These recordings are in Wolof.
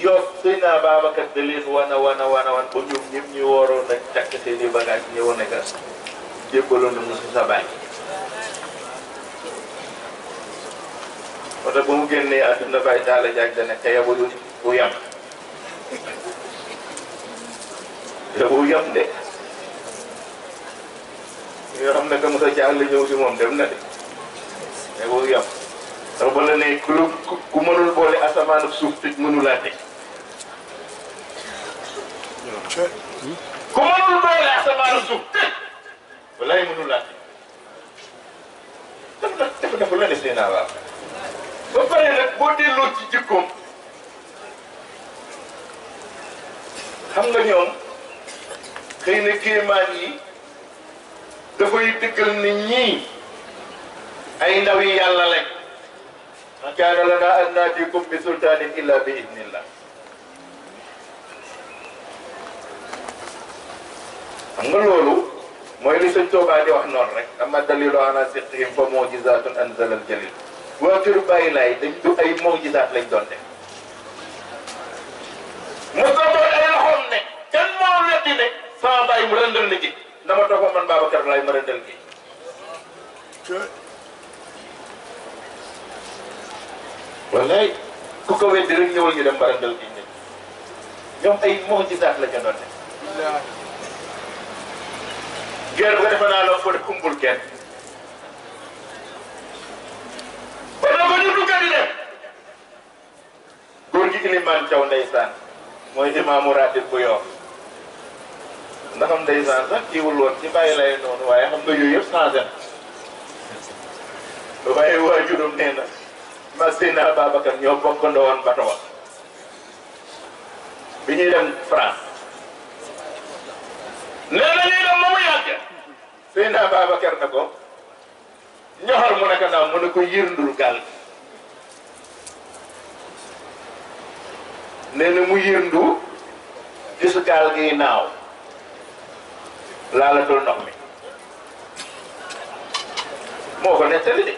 Yoff Seydina Babacar da leen wan ba ñoom ñëpp ñu waroon a takk seeni bagage ñëwoon nekk jébbaloon na Moussa sa baay. Oto ba mu génnee àdduna Baye Talla Diagne da nekk yabu bu yam yabu yam de yoo xam ne que Moussa Diagne la ñëw si moom dem na de yabu yam ndax ba la ne ku mënul boole asamaan ak suuf tëj mënulaa teg ku mënul boole asamaan ak suuf tëj walaay mënulaa teg dafa la ne Seydina Babacar ba pare nag boo delloo ci jikkoom xam nga ñoom xëy na kéemaan yi dafay dëggal ni ñii ay ndaw yi yàlla lañ ma kaana lanaa an naatiikum bi sultaanin illaa bi idnillah xam nga loolu mooy li sëñ Tuubaa di wax noonu rek ama dalilu ala sidqihim fa mu'jizaatun anzala al jalil waa kër Baye Laye dañ du ay mu'jizaat lañ doon def Moustapha ay loxoom ne kenn moo wetti ne sama baay mu rëndal na ji dama toog man Babacar Laye ma rëndal gi wallaay ku ko weddi rek ñëwal ñu dem ba rëndal gi ne ñoom ay mu'jizaat lañ doon def guerre bu ko defe naa loo ko def kumbul kenn góor gi Ilimaan Thiaw ndeysaan mooy imaamu ratib bu Yoff ndaxam ndeysaan sax kiiwul woon ci Baye Laye noonu waaye xam nga yooyu yëpp changé na waaye waajuram nee na ma Seydina Babacar ñoo bokkandoo woon bato wa bi ñuy dem France nee na ñuy dem ma mu yàgg Seydina Babacar na ko ñoxor mu nekk ndaw mu ne ko yërndul gaal nee na mu yërndu gis gaal gi naaw laalatul ndox mi moo ko nettali de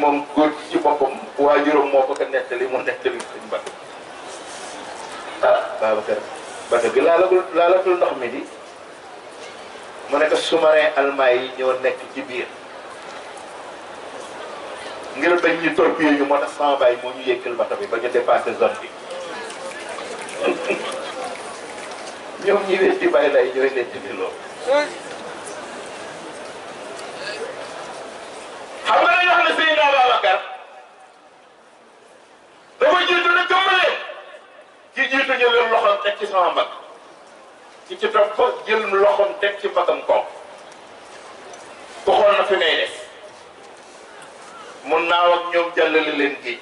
moom góor gi ci boppam waajuram moo ko nettali mu nettali suñu bato Babacar bato gi laalatul ndox mi di mu nekk sous-marin allemand yi ñoo nekk ci biir ngir bañ ñu torpiller ñu moo tax sama baay moo ñu yëkkal bato bi ba ñu dépassé zone bi ñoom ñi wet di Baye Laye ñooy nekk di loolu xam nga dañoo xam ne Seydina Babacar dafa jiitu ne gëmmale ci jiitu ñu leen loxoom teg ci sama mbagg ci topp ko jël loxoom teg ci mbaggam kaw ku xool na fi ngay def mun naaw ak ñoom jàllale leen géej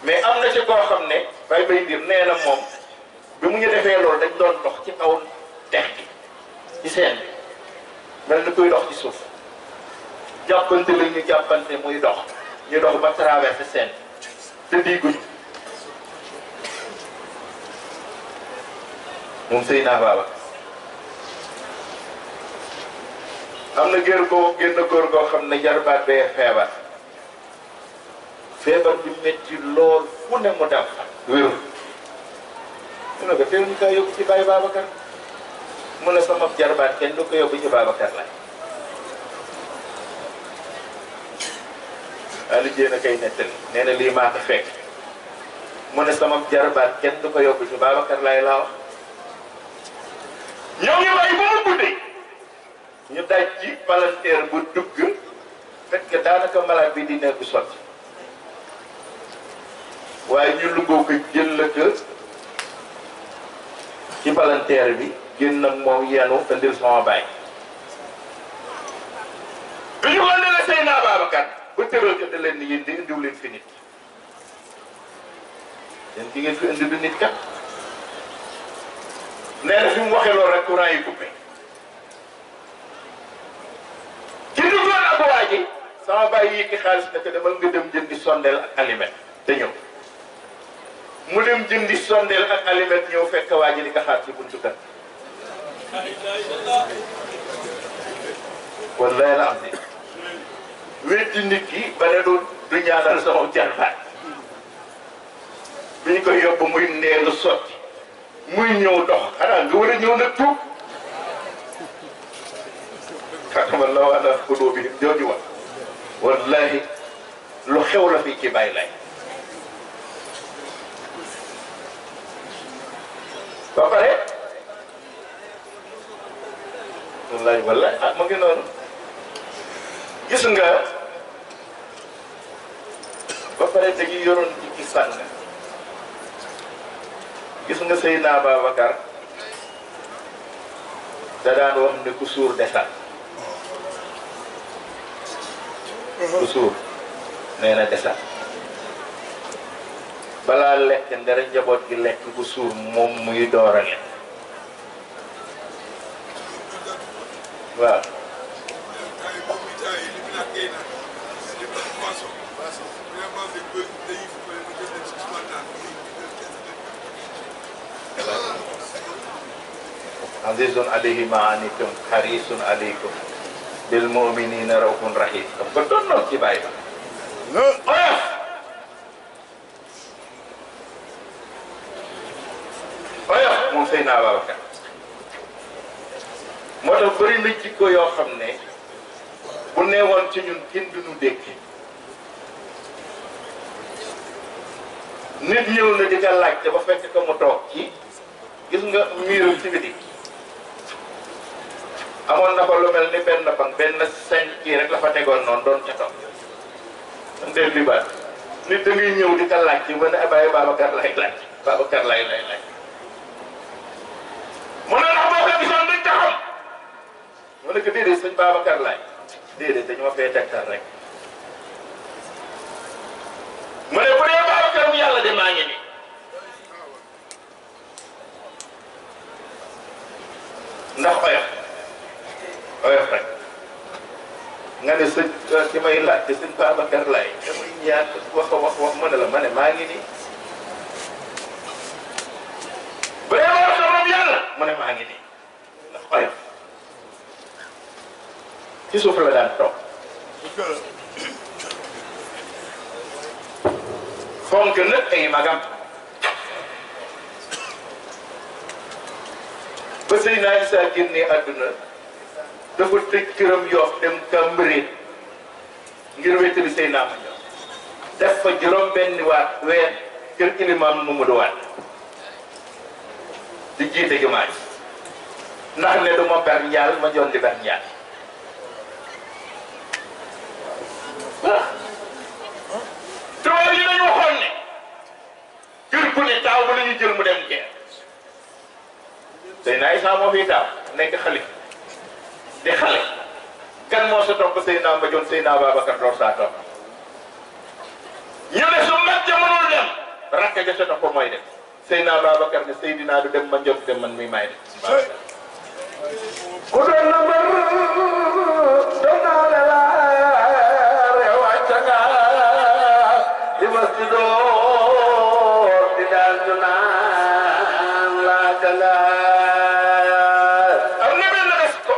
mais am na ci koo xam ne bay ndir nee na moom bi mu ñu defee loolu dañ doon dox ci kaw dex gi ci seen bi mel ni kuy dox ci suuf jàppante la ñu jàppante muy dox ñu dox ba traversé seen te diiguñu moom Seydina Babacar am na génn góor goo xam ne jarbaat bee feebar bi métti lool fu ne mu dem wérul mu ne ko teew ñu koy yóbbu ci Baye Babacar mu ne sama jarbaat kenn du ko yóbbu ci Babacar Laye Aliou Dieng a koy nettali nee na lii maa ko fekk mu ne sama jarbaat kenn du ko yóbbu ci Babacar Laye laa wax ñoo ngi bàyyi ba mu guddee ñu daj ci palanteer bu dugg fekk daanaka malade bi di nekk sotti waaye ñu luggoo ko jël la ko ci palanteer bi génn nag moom yenu indil sama baay bi ñu ko ndele Seydina Babacar ba tëral ko da leen ni yéen di indiw leen fi nit yéen di ngeen fi indi du nit kat nee na fi mu waxee loolu rek courant yi coupé ci duggoon ak waa ji sama baay yi ki xaalis ne ko demal nga dem jëndi sondeel ak aliment te ñëw mu dem jëndi sondeel ak aliment ñëw fekk waa ji di ko xaar ci buntu kër wallahi la am ni wetti nit ki ba ne du ñaanal sama jarbaat ba muy ndee nga sotti muy ñëw dox xanaa nga war a ñëw nag tuub xatama law ala qulubihim jooju wax wallahi lu xew la fii ci bàyyi lay ba pare wallahi ah mu ngi noonu gis nga ba pare dañuy yoroon jikki sàng gis nga Seydina Babacar da daan wax ne ku suur desal ku suur nee na desal balaa lekk ndara njaboot gi lekk bu suur moom muy door a lekk waaw azizun alayhi ma anittum harisun alaykum bil mu'minina raufun rahim ko doon noonu ci bàyyi ba oyof moom Seydina Babacar moo tax bëri na jikko yoo xam ne bu neewoon ci ñun kenn duñu dégg nit ñëw na di nga laajte ba fekk ko mu toog ci gis nga miiru ci biti amoon na ko lu mel ni benn ban benn cinq kii rek la fa tegoon noonu doon ca toog ndeel bi baat nit da ngay ñëw di ka laaj ci ba ne Baye Babacar lay laaj Babacar lay laaj mu ne ndax boo ko gisoon duñ taxam mu ne ko déedéet sëñ Babacar lay déedéet dañu ma fee tegtal rek mu ne bu dee Babacar mu yàlla de maa ngi nii ndax oyof rek nga ne sëñ ki may laajte sëñ Babacar lay damay ñaan wax ma ne la ma ne maa ngi nii bu dee Babacar moom yàlla mu ne maa ngi nii ndax oyof ci suuf la daan toog fonk nag ay magam ba Seydina Issa génnee àdduna dafa tëj këram Yoff dem Cambérène ngir wéttali Seydina Mandione def fa juróom benni weer kër ilimaam Mamadou Wade di jiite jumaa ji ndax ne du ma ber njaal ma jon di ber njaal tubaab yi dañu waxoon ne kër gu ne taaw ba la ñu jël mu dem jeex Seydina Issa moo fi taaw nekk xalif di xale kan moo sa topp Seydina Mandione Seydina Babacar door saa topp ñu ne su mag ja mënul dem rakk ja sa topp mooy dem Seydina Babacar ne Seydina du dem Mandione du dem man mi may dem ku doon na mbër doon naa la laare wàcca nga di masjidoo di daal ñu naan laaka laa am na benn bés ko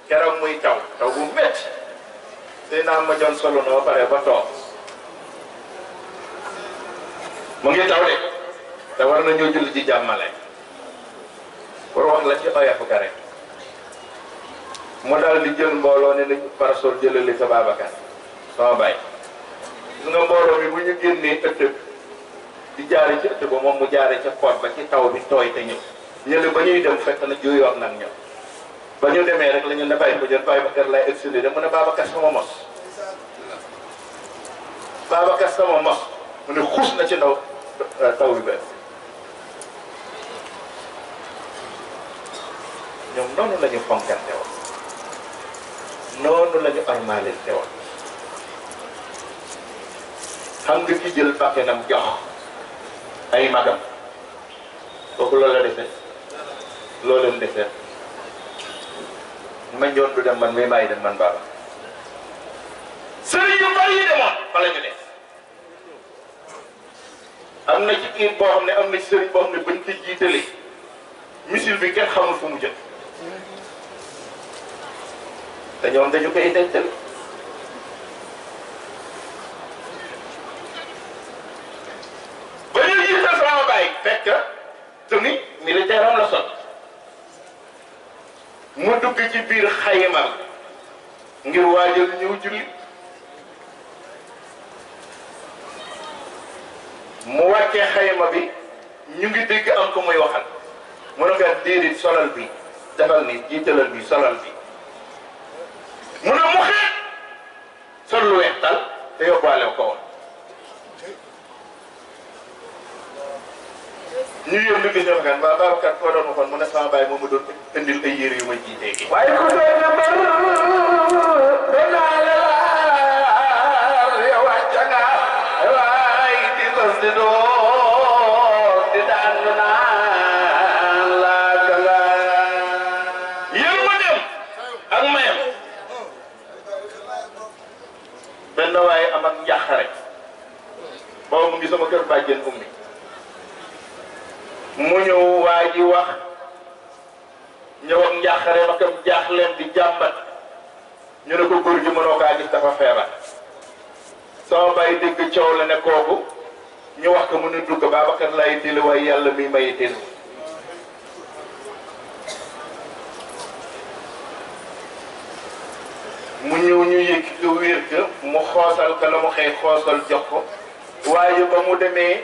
keroog muy taw bu métti Seydina Mandione solo na ba pare ba toog mu ngi taw de te war nañoo julli ci jàmmale pour wax la ci oyof ga rek mu daal di jël mbooloo ne nañu parasol jëlali sa Babacar sama baay gis nga mbooloo mi bu ñu génnee ëtt di jaare ci ëtt ba moom mu jaare ca pot ba ci taw bi tooy te ñëw ñële ba ñuy dem fekk na juyoo ak nag ñëw ba ñu demee rek la ñu ne bàyyi ko jël Babacar lay exilé mu ne Babacar sama mos Babacar sama mos mu ne xuus na ci ndaw taw bi benn ñoom noonu la ñu fonkante woon noonu la ñu armaalante woon xam nga ki jël bakkenam jox ay magam kooku loolu la defee loolu leen defee Mandione du dem man mii maay dem man Baba sëriñ yu bari yi demoon fa la ñu def am na ci kii boo xam ne am na ci sëriñ boo xam ne bañ ko jiitalee misil bi kenn xamul fu mu jëm te ñoom dañu koy dencal fekk tenue militaire am la sol mu dugg ci biir xayma ngir waajal ñëw julli mu wàccee xayma bi ñu ngi dégg am ko muy waxal mu ne ko déedéet solal bi defal ni jiitalal bi solal bi mu ne mu xeet sol lu weex tal te yóbbaale ko woon ñu yëm ni gis ñoo kan waa Babacar koo doon waxoon mu ne sama baay moom ma doon indil ay yére yu ma jiitee gi waaye ku doon na mbar donaale laar yow wàcca nga waay di tos di doon di daan naan laaka la yéen ma dem ak mayam benn waaye am ak njàqare boobu mu ngi sama kër bàjjen ummi mu ñëw waa ji wax ñëw ak njaaxare ma kam jaaxleen di jàmbat ñu ne ko góor gi mënoo kaa gis dafa feebar sama bàyyi dégg coow la ne kooku ñu wax ko mu ne dugg Babacar lay teel waaye yàlla mi may teel mu ñëw ñu yëg ko wér ka mu xoosal ka la mu xëy xoosal jox ko waaye ba mu demee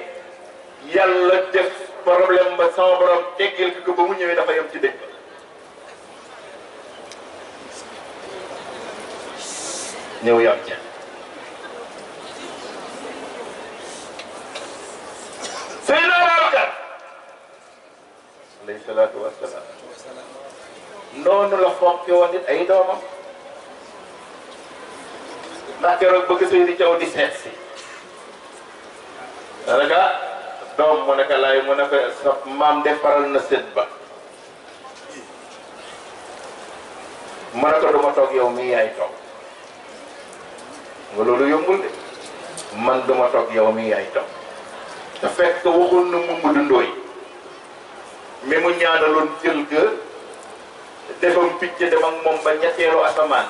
yàlla def problème ba sama borom teggil ko ba mu ñëwee dafa yem ci dëkk ñëw yam ca Seydina Babacar alayhi salaatu wassalaam noonu la fonke woon nit ay doomam ndax keroog bëgg Seydi Thiaw di seet si daanaka doom mu ne ko laay mu ne ko sa maam defaral na sët ba mu ne ko duma toog yow mii yaay toog nga loolu yombul de man duma toog yow mii yaay toog te fekk waxoon na Mamadou Ndoye mi mu ñaanaloon jël ga defam picc dem ak moom ba ñetteelu asamaan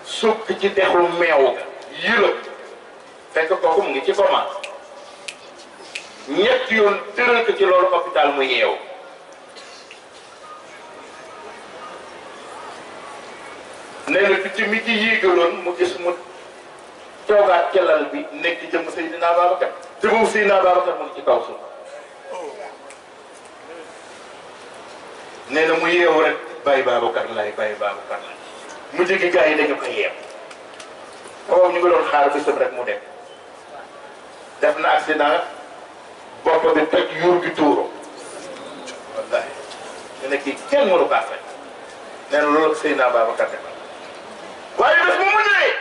sukk ci dexu meew yila fekk kooku mu ngi ci commence ñett yoon tëral ko ci loolu hôpital mu yeew nee na picc mi ci yéegaloon mu gis mu toogaat ca lal bi nekk jëm Seydina Babacar te boobu Seydina Babacar mu ngi ci kaw suuf nee na mu yeewu rek bàyyi Babacar laay bàyyi Babacar laay mu jegi gars yi dañu ko yeew boobu ñu ngi doon xaar bisam rek mu dem def na accident bopp bi toj yuur gi tuuru wallahi ñu ne kii kenn mënu kaa fay nee na loolu ak Seydina Babacar defal waaye bés mu ñëwee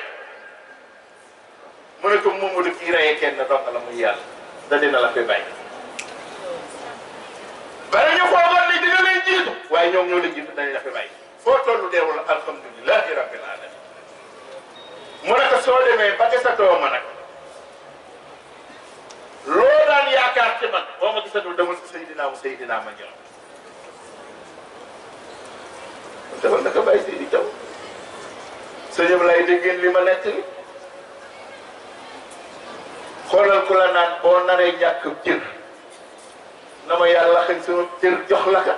mu ne ko Mamadou kii rayee kenn donc la muy yàlla da dina la fi bàyyi bari ñu foogoon ni dina lay jiitu waaye ñoom ñoo la jiitu dañ la fi bàyyi foo tollu deewul alhamdulilahi rabbil alamin mu ne ko soo demee ba gisatoo ma nag loo daan yaakaar ci man boo ma gisatul demal si Seydina ma ñëw demal naka bàyyi Seydi Thiaw sëñam lay dégg ngeen li ma nekk li xoolal ku la naan boo naree ñàkk cër na ma yàlla xëy sama cër jox la ka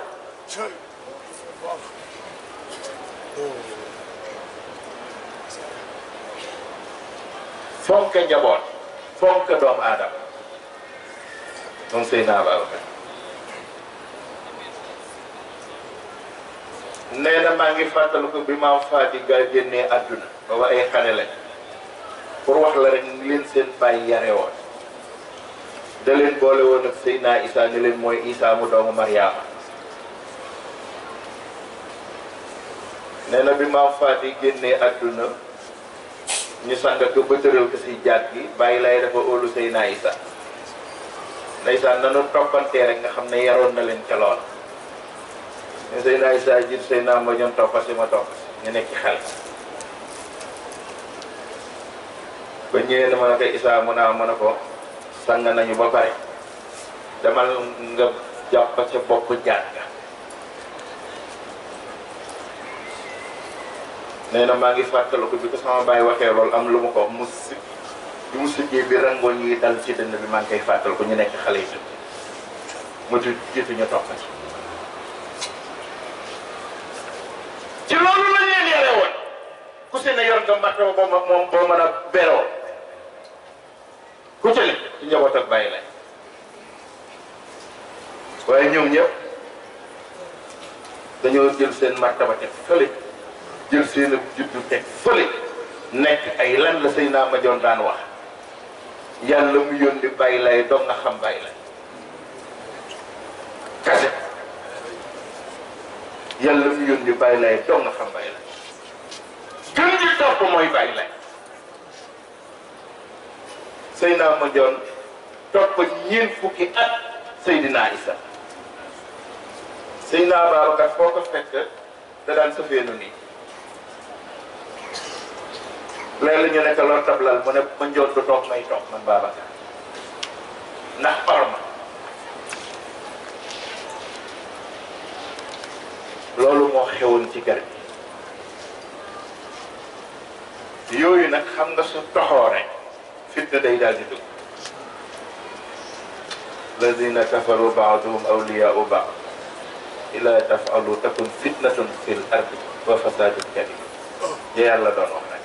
fonk njaboot fonk doomu aadama moom Seydina Babacar nee na maa ngi fàttaliku bi maam Fati ga génnee àdduna booba ay xale lañ pour wax la rek leen seen bàyyi yare woon da leen boole woon ak Seydina Isa ne leen mooy Isa mu doomu Mariama nee na bi maam Fati génnee àdduna ñu sang ko ba tëral ko si jaat gi bàyyi lay dafa óolu Seydina Isa ndeysaan nanu toppantee rek nga xam ne yaroon na leen ca lool ne Seydina Isa jiit Seydina ma ñoon toppasi ma toppasi ñu nekk ci xel ba ñëwee ne ma ne ko Isa mu naa mën a ko sang nañu ba pare demal nga jàpp ca bopp jaat ga nee na maa ngi fàttaliku bi ko sama baay waxee loolu am lu ma ko mu si bi mu siggee bi rangoon yi dal ci dënn bi maa ngi koy fàttaliku ñu nekk xale yi mu jiitu ñu topp ci loolu lañ leen yare woon ku si ne yor nga martaba boo mën a beroo ku ci ne ci njaboot ak bàyyi lay waaye ñoom ñëpp dañoo jël seen martaba teg fële jël seen juddu teg fële nekk ay lan la Seydina Mandione daan wax yàlla mu yónni bàyyi lay doog nga xam bàyyi lay kase yàlla mu yónni bàyyi lay doog nga xam bàyyi lay gën di topp mooy bàyyi lay Seydina Mandione topp ñeent fukki at Seydina Issa Seydina Babacar foo ko fekk da daan sëfeenu nii léeg-léeg ñu nekk loolu tablal mu ne Mandione du toog may toog man Babacar ndax orma loolu moo xewoon ci gar gi yooyu nag xam nga su toxoo rek fitna day daal di dugg lazina kafaru baaduhum awliyaau baad ila tafalu takun fitnatun fil ardi wa fasadun kabir ya yàlla doon wax rek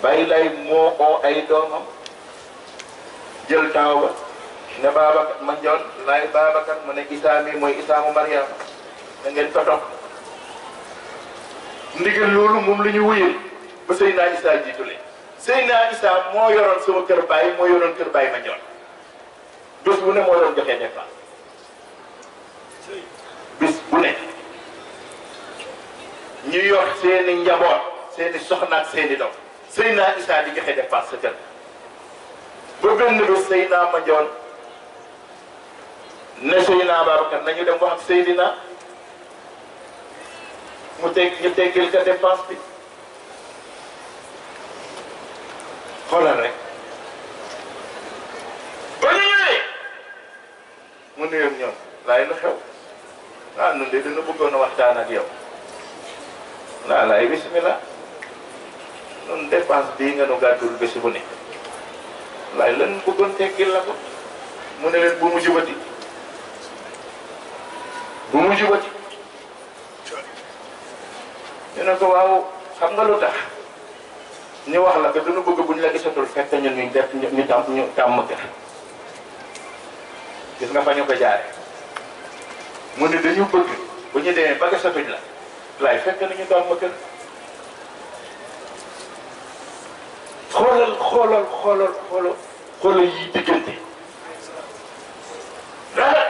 bàyyi lay moo oo ay doomam jël taaw ba ne Babacar Mandione laay Babacar mu ne Issa mi mooy Issa mu Mariama da ngeen ko topp ndigal loolu moom la ñu wuyee ba Seydina Issa jiitule Seydina Issa moo yoroon sama kër baay moo yoroon kër baay Mandione bés bu ne moo doon joxe dépense bés bu ne ñu yor seeni njaboot seeni soxna ak seeni doom Seydina Issa di joxe dépense sa kër ba benn bés Seydina Mandione ne Seydina Babacar nañu dem wax ak Seydina mu ñu teggil ka dépense bi xoolal rek ba ñu ñëwee mu nuyoog ñoom laay lu xew nun de dina bëggoon a waxtaan ak yow laay bismillah nun dépense bii nga nu gàddul bési bu ne laay lan bëggoon teggil la ko mu ne leen bu mu jubati ñu ne ko waaw xam nga lu tax ñu wax la ko duñu bëgg buñ la gisatul fekk ñun ñu def ñu tàmm kër gis nga fa ñu ko jaare mu ne dañu bëgg bu ñu demee ba gisatuñ la laay fekk nañu tàmm kër xoolal yi diggante dara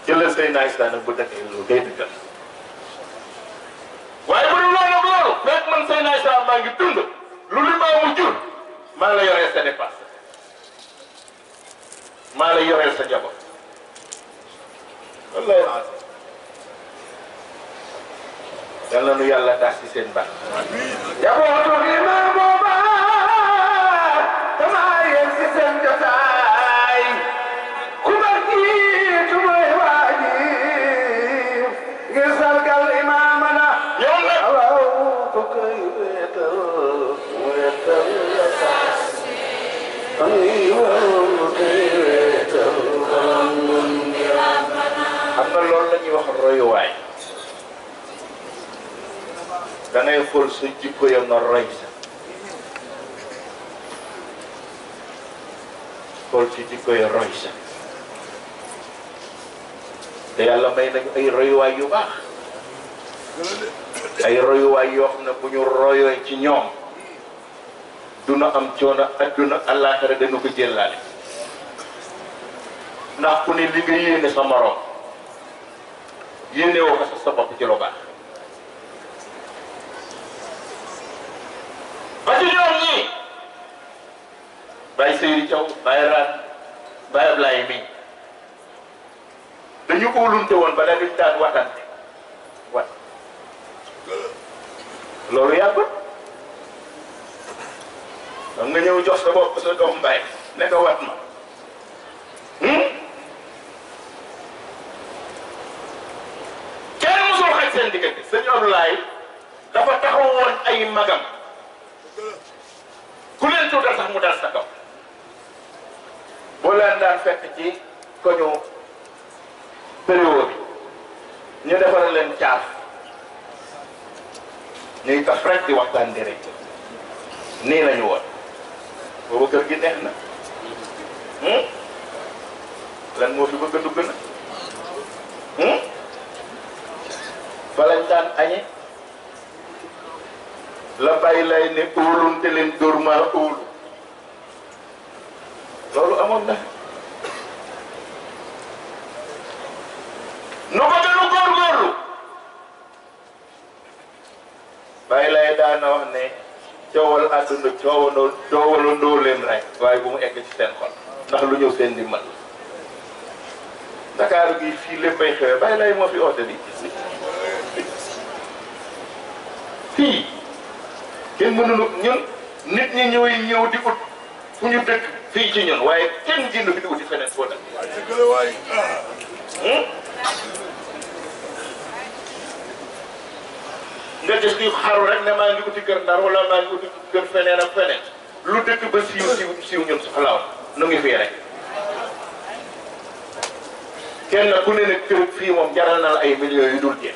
jëlal Seydina Issa nag bu dëkkee loolu day dëggal waaye bu dul loolu fekk man Seydina Issa maa ngi dund lu li maa mu jur maa la yoreel sa dépense maa la yoreel sa njaboot wallahi alazim yal na nu yàlla tax ci seen baax jabootu imaam booba dama yéen ci seen jotaay ku ma jiitu mooy waaji ngir sargal imaamana ñoom nag waaw ko koy weetal la tax ay waaw ko koy weetal xam nga loolu la ñuy wax royuwaay da ngay xool sa jikko ya nga roy sa xool ci jikko ya roy sa te yàlla may nañu ay royuwaay yu baax ay royuwaay yoo xam ne bu ñu royooy ci ñoom duna am coono adduna àllaaxira dañu ko jëllaale ndax ku ne li nga yéene sa morom yéene woo ko sa bopp ci lu baax ba ci ñoom ñii Baye Seydi Thiaw Baye Rane Baye Ablaye mi dañu ko wulunte woon ba dañu daan watante wat loolu yàggul donc nga ñëw jox sa bopp sa doom Baye ne ko wat ma kenn musul xaj seen diggante. diggante. sëñ Abdoulaye dafa taxaw woon ay magam ku leen tuutal sax mu dal sa kaw boo leen daan fekk ci koñu période ñu defaral leen caaf ñuy kaf rek di waxtaan di rek nii lañu woon boobu kër gi neex na lan moo fi bëgg a dugg na fa lañ daan añe la bàyyi lay ne óolunte leen dóor maa óolu loolu amoon na nu ko gënu góorgóorlu bàyyi lay daana wax ne coowal àdduna coowaloo leen rek waaye bu mu egg ci seen xol ndax lu ñëw seen ndimbal Dakar gi fii léppay xewe bàyyi lay moo fi oote di fii kenn mënuñu ñun nit ñi ñëw di ut fu ñu dëkk fii ci ñun waaye kenn génn fi di uti feneen foo dëkk nga gis di xaru rek ne maa ngi uti kër Ndar wala maa ngi uti kër feneen ak feneen lu dëkk ba siiw ñun soxlaaw nu ngi fii rek kenn ku ne nag kër fii moom jaral na la ay millions yu dul jeex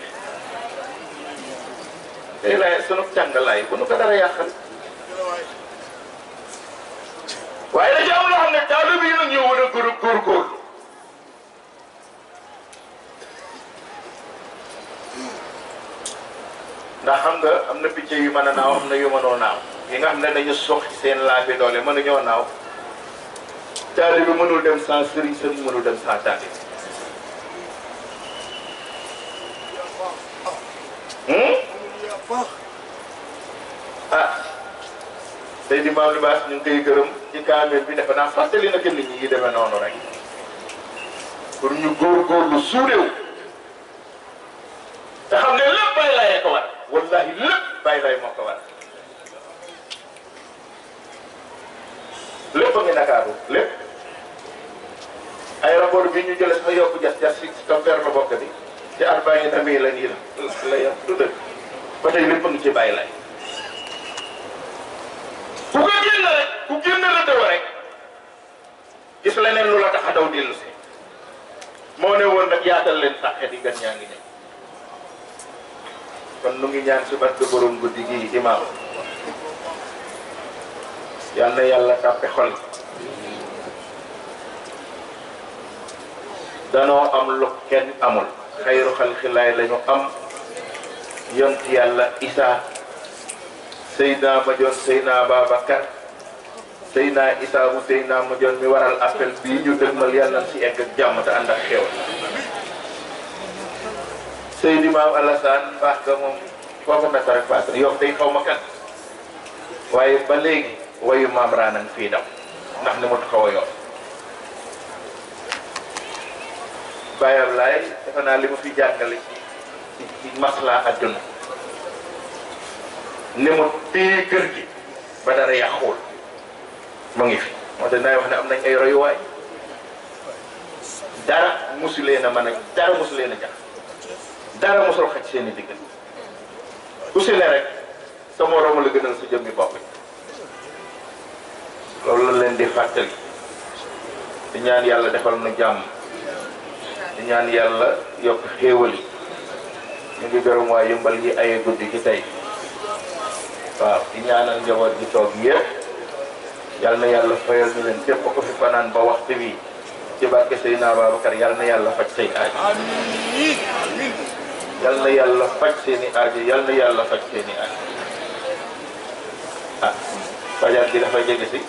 tey laay sunu càngalaay bu nu ko dara yàqal waaye da ci am loo xam ne taalibe yi nag ñoo war a góorgóorlu ndax xam nga am na picc yu mën a naaw am na yu mënoo naaw yi nga xam ne dañu sox seen laafi doole mënuñoo naaw taalibe bi mënul dem sans sëriñ sëriñ mënul dem sans taalibe tey di maam libaas ñu ngi koy gërëm ci kaamil bi defe naa fàttali na nit ñi yi demee noonu rek pour ñu góorgóorlu suudew te xam ne lépp bàyyi laayee ko war wallahi lépp bàyyi laay moo ko war lépp a ngi Ndakaaru lépp aéroport bi ñu jëlee sax yokku jas si comme fer la bokk bi ci arbaa ngi tamit la nii la yem du dëgg ba tey lépp a ngi ci bàyyi laay ku ko génn rek ku génn la daw rek gis leneen lu la tax a daw dellu si moo ne woon nag yaatal leen sax xet yi gan ñaa ngi ñëw kon nu ngi ñaan si barke borom guddi gi imaam yal na yàlla tàppe xol danoo am lu kenn amul xayru xalxilaay lañu am yont yàlla Isaa Seydina Majoon Seydina Babacar Seydina Isaa mu Seydina Majoon mi waral appel bii ñu dëgmal yàlla na si egg ak jàmm te ànd ak xew Seydi Maam Alassane baax ga moom foofu na ko rek paas yow day xaw ma kan waaye ba léegi wayu maam raanang fii daw ndax ni mu taxaw a yow Baye Ablaye defe naa li mu fi jàngale ci maslaa adduna ni mu téye kër gi ba dara yàquwul mu ngi fi moo tax naay wax ne am nañ ay royuwaay dara musuleen a mën a dara musuleen a jax dara mosul xaj seen i diggal ku si ne rek sa moroom la gënal sa jëmmi bopp loolu la leen di fàttali di ñaan yàlla defal nu jàmm di ñaan yàlla yokk xéewal yi ñu ngi gërëm waa Yëmbal yi ay guddi ci tey waaw di ñaanal njaboot gi toog yëpp yal na yàlla fayal ñu leen képp ko fi fanaan ba waxtu bi ci barke Seydina Babacar yal na yàlla faj say aajo yal na yàlla faj seeni aajo yal na yàlla faj seeni aajo ah fajar gi dafay jege si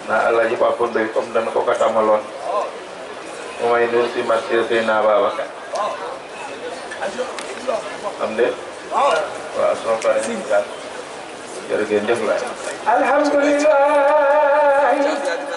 naa Alaaji Papa Ndoy comme dana ko ko tàmmaloon mu may nuyu si marché Seydina Babacar am de waaw soo paree ñu jërëjëf laay alhamdulillah